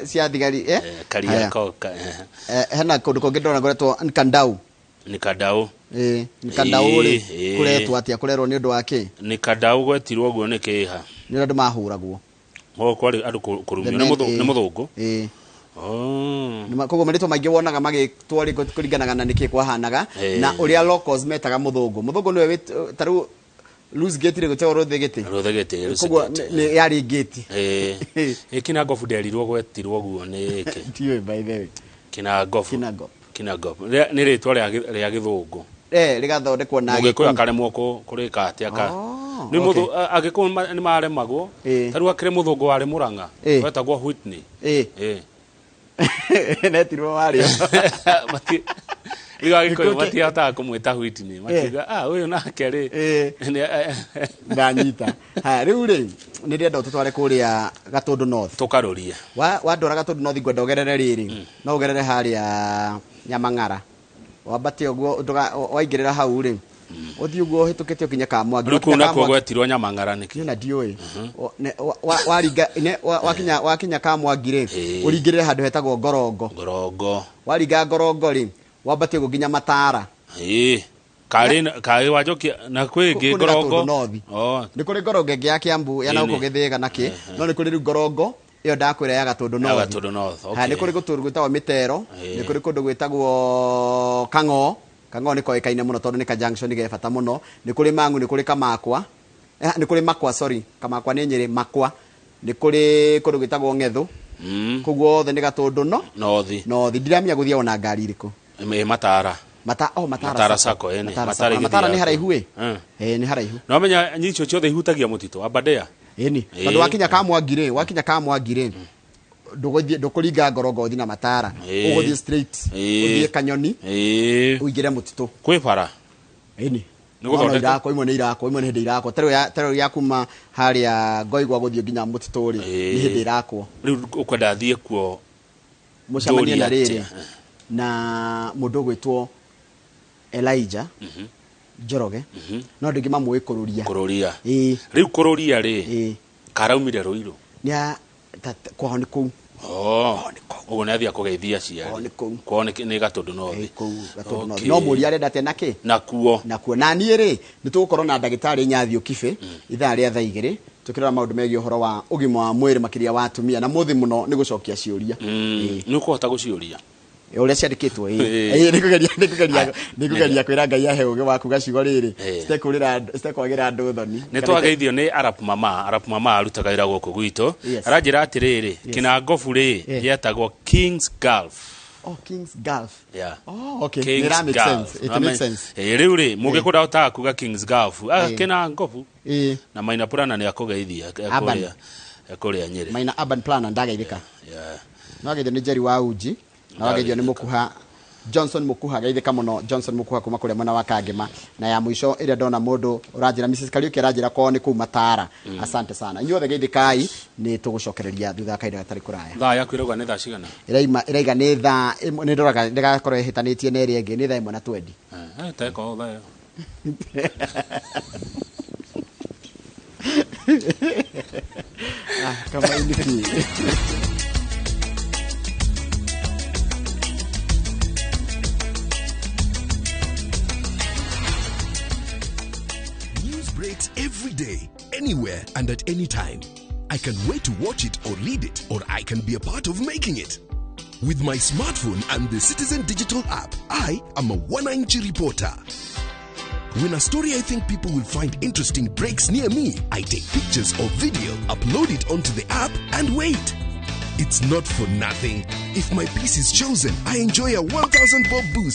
Cia thigari, eh? Eh, Kariakoo Hena kũndũ kũngĩ ndona kũretwo Nkandau. Nĩ Kandau. Ĩĩ, Nkandau rĩ, kũretwo atĩa? Kũrerwo nĩ ũndũ wa kĩ? Nĩ Kandau gwetirwo ũguo nĩ kĩha? Nĩ ũrĩa andũ mahũragwo. O kwarĩ andũ kũrumio The nĩ men, nĩ mũthũngũ. Ĩĩ. Oh. Koguo marĩtwa maingĩ wonaga magĩtwo rĩ kũringanaga na nĩkĩ kwahanaga na ũrĩa locals metaga mũthũngũ. Mũthũngũ nĩwe ta rĩu Loose Gate rĩ, gwĩtagwo Rũthĩ Gĩtĩ. Rũthĩ Gĩtĩ. Koguo nĩ yarĩ gate. Ĩ Kinangofu nderirwo gwetirwo ũguo nĩ kĩ? Ndiũĩ, by the way. Kinangofu. Kinangop. Kinangop nĩ rĩtwa rĩa gĩthũngũ. Eh, rĩgathondekwo na Mũgĩkũyũ Gĩkũyũ. akaremwo kũrĩka atĩa ka Oh, nĩ okay. agĩkũyũ nĩ maremagwo. Ta rĩu akĩrĩ mũthũngũ warĩ Mũrang'a wetagwo Whitney. Netirwo warĩo. Rĩu agĩkũyũ Gĩkũyũ matihotaga kũmwĩta Whitney, makiuga, "Ah, ũyũ nake rĩ." Ndanyita. Haya, rĩu rĩ, nĩ ndĩrenda ũtũtware kũrĩa Gatũndũ North. Tũkarũrie. Wandwara Gatũndũ North, ngwenda ũgerere rĩrĩ, no ũgerere harĩa Nyamang'ara, wambate ũguo, waingĩrĩra hau rĩ, ũthiĩ ũguo ũhĩtũkĩte ũkinye Kamwangi. Rĩu Wakinya kũu nakuo Kamwangi- gwetirwo Nyamang'ara nĩkĩ? Niĩ na ndiũĩ. Waringa wakinya Kamwangi rĩ, ũringĩrĩre handũ hetagwo Ngorongo. Ngorongo. Waringa Ngorongo rĩ, wambate ũguo nginya Matara. Ĩĩ, karĩ karĩ wanjokia na kwĩ ĩngĩ. Kũu nĩ Ngorongo. Gatũndũ North. Oh. Nĩ kũrĩ Ngorongo ĩngĩ ya Kiambu ya na gũkũ Gĩthĩga na kĩ, no nĩ kũrĩ rĩu Ngorongo ĩyo ndakwĩra ya Gatũndũ Ya North. Gatũndũ North, okay. Haya, nĩ kũrĩ gũtũndũ gwĩtagwo Mĩtero, nĩ kũrĩ kũndũ gwĩtagwo Kang'o. Kang'o nĩ koĩkaine mũno tondũ nĩ ka junction ge bata mũno. Nĩ kũrĩ Mang'u, nĩ kũrĩ Kamakwa, nĩ kũrĩ Makwa, sorry, Kamakwa nĩ Nyĩrĩ, Makwa. Nĩ kũrĩ kũndũ gwĩtagwo Ng'ethũ. Kũu guothe nĩ Gatũndũ no North. North. Ndiramenya gũthiĩ ona ngari irĩkũ. Ĩ Matara. Oh, Matara. Matara Sacco. Sacco, ĩni. Matara Matara Sacco. Na Matara nĩ ĩgĩthiaga haraihu ĩ. Eh. Ĩ, nĩ haraihu. No menya icio ciothe ihutagia mũtitũ Aberdare. Ĩni. Tondũ wakinya Kamwangi rĩ, ndũgũthiĩ, ndũkũringa Ngorongo ũthiĩ na Matara. Ũgũthiĩ straight. Ũthiĩ Kanyoni. Ũingĩre mũtitũ. Kwĩ bara. Ĩni. Nĩ gũthondeka. No irakwo, imwe nĩ irakwo, imwe nĩ hĩndĩ irakwo. Tarĩu ya kuma harĩa Ngoigwa gũthiĩ nginya mũtitũ rĩ, nĩ hĩndĩ irakwo. Rĩu ũkwenda thiĩ kuo? Mũcemanie na Njũria rĩrĩ atĩa? na mũndũ ũgwĩtwo Elijah Njoroge, no andũ aingĩ mamũĩ Kũrũria. Kũrũria. Ĩĩ. Rĩu Kũrũria rĩ, karaumire Rũirũ? Nĩ kwao nĩ kũu. Oh. Ũguo nĩ athiĩ kũgeithia aciari. Kwao nĩ kũu. Kwao nĩ Gatũndũ North. Ĩĩ, kũu Gatũndũ North. No mũria arenda atĩa na kĩ? Nakuo. Nakuo. Na niĩ rĩ, nĩ tũgũkorwo na ndagĩtarĩ Nyathi Ũkibĩ ithaa rĩa thaa 2 tũkĩrora maũndũ megiĩ ũhoro wa ũgima wa mwĩrĩ, makĩria wa atumia, na mũthĩ mũno nĩ gũcokia ciũria. Nĩ ũkũhota gũciũria? Ũrĩa ciandĩkĩtwo, ĩĩ. Ĩĩ, nĩ kũgeria kwĩra Ngai ahe ũgĩ wa kuga ciugo rĩrĩ citekũrĩra, citekwagĩra andũ thoni. Nĩ twageithio nĩ Arap Mama. Arap Mama arutaga wĩra gũkũ gwitũ. Aranjĩra atĩrĩrĩ, Kinangobu rĩ, yetagwo Kings Gulf. Oh, Kings Gulf. Yeah. Oh, okay. Kings That makes Gulf. sense. It makes sense. Ĩ, rĩu rĩ, mũgĩkũyũ ndahotaga kuga Kings Gulf. Ah, Kinangobu. Na Maina Purana nĩ akũgeithia Urban. Kũrĩa Nyĩrĩ. Maina Urban Planner, ndageithĩka. No ageithio nĩ Jerry wa Uji, na wageithio nĩ Mũkuha Johnson Mũkuha. Geithĩka mũno, Johnson Mũkuha, kuma kũrĩa mwena wa Kangema. Na ya mũico ĩrĩa ndona, mũndũ ũranjĩra, Mrs Kariuki aranjĩra kwao nĩ kũu Matara. Asante sana inyuothe, geithĩkai. Nĩ tũgũcokereria thutha wa kahinda gatarĩ kũraya. Thaa yaku ĩrauga nĩ thaa cigana? Ĩraima ĩraiga nĩ thaa 1, nĩ ndoraga ndĩgakorwo ĩhĩtanĩtie na ĩrĩa ĩngĩ, nĩ thaa 1:20. Eh, teko thaa ĩyo. Ah, kamaini ki. News breaks every day, anywhere, and at any time. I can wait to watch it or read it, or I can be a part of making it. With my smartphone and the Citizen Digital app, I am a 1-inch reporter. When a story I think people will find interesting breaks near me, I take pictures or video, upload it onto the app, and wait. It's not for nothing. If my piece is chosen, I enjoy a 1,000 bob boost.